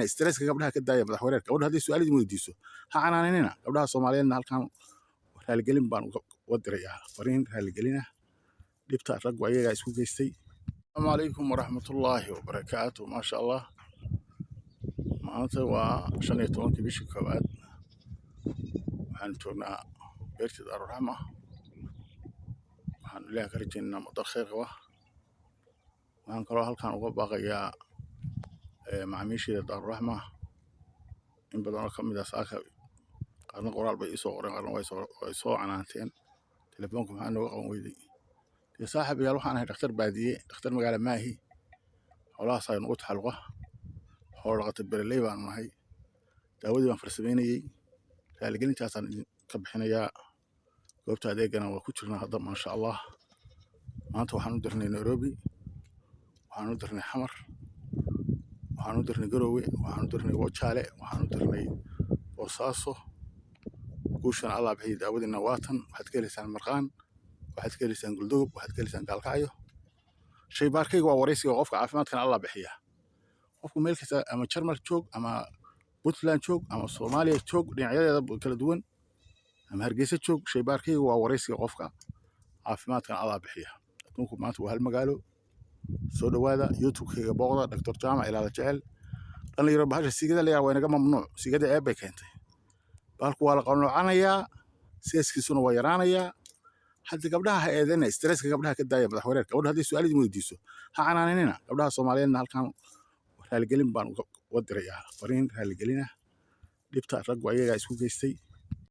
Stresska gabdhaha ka daaya, madax wareer. Gabdhaha hadday su-aal idin weydiiso, ha canaananina. Gabdhaha Soomaaliyeedna halkan raaligelin baan uga dirayaa, fariin raaligelina. Dhibta raggu ayagaa isku geystay. Asalaamu calaykum waraxmatullaahi wabarakaatu. Maasha Allah, maanta waa 15-kii bishii koowaad. Waxaanu joognaa beertii Daaruraxma. Waxaanu Ilaah ka rajaynaynaa muddo khayr qaba. Waxaan kaloo halkan uga baaqayaa macaamiisheeda Daaruraxma. In badan oo ka mid ah saaka qaarna qoraal bay iisoo qoreen, qaarna way soo canaanteen: "Telefoonka maxaa nooga qaban weyday?" Dee saaxiibayaal, waxaan ahay dhakhtar baadiye, dhakhtar magaala maahi. Xoolahaas ay nagu taxalluqa, xoolo dhaqato, beeraley baanu nahay. Daawadii baan farsamaynayey, raaligelintaasaan idinka bixinayaa. Goobta adeegana waa ku jirnaa hadda, maasha Allah. Maanta waxaan u dirnay Nairobi, waxaan u dirnay Xamar, waxaan u dirnay Garowe, waxaan u dirnay Wajaale, waxaan u dirnay Boosaaso. Guushan Allah bixiya. Daawadiina waatan. Waxaad ka heleysaan Marqaan, waxaad ka heleysaan Goldogob, waxaad ka heleysaan Gaalkacyo. Shaybaarkayga waa waraysiga qofka, caafimaadkana Allah bixiya. Qofku meel kasta, ama Jarmal joog, ama Puntland joog, ama Soomaaliya joog dhinacyadeeda kala duwan, ama Hargeysa joog, shaybaarkayga waa waraysiga qofka, caafimaadkana Allah bixiya. Adduunku maanta waa hal magaalo. Soo dhowaada, YouTube-kayga booqda, Dr Jaamac Ilaala Jecel. Dhalinyaro, bahasha siigada layaa waa inaga mamnuuc. Siigada ceeb bay keentay. Bahalku waa la qalnoocanayaa, seeskiisuna waa yaraanayaa. Hadda gabdhaha ha eedana. Stresska gabdhaha ka daaya, madax wareer. Gabdhaha hadday su-aal idin weydiiso, ha canaananina. Gabdhaha Soomaaliyeedna halkan raaligelin baan uga dirayaa, fariin raaligelina. Dhibta raggu ayagaa isku geystay.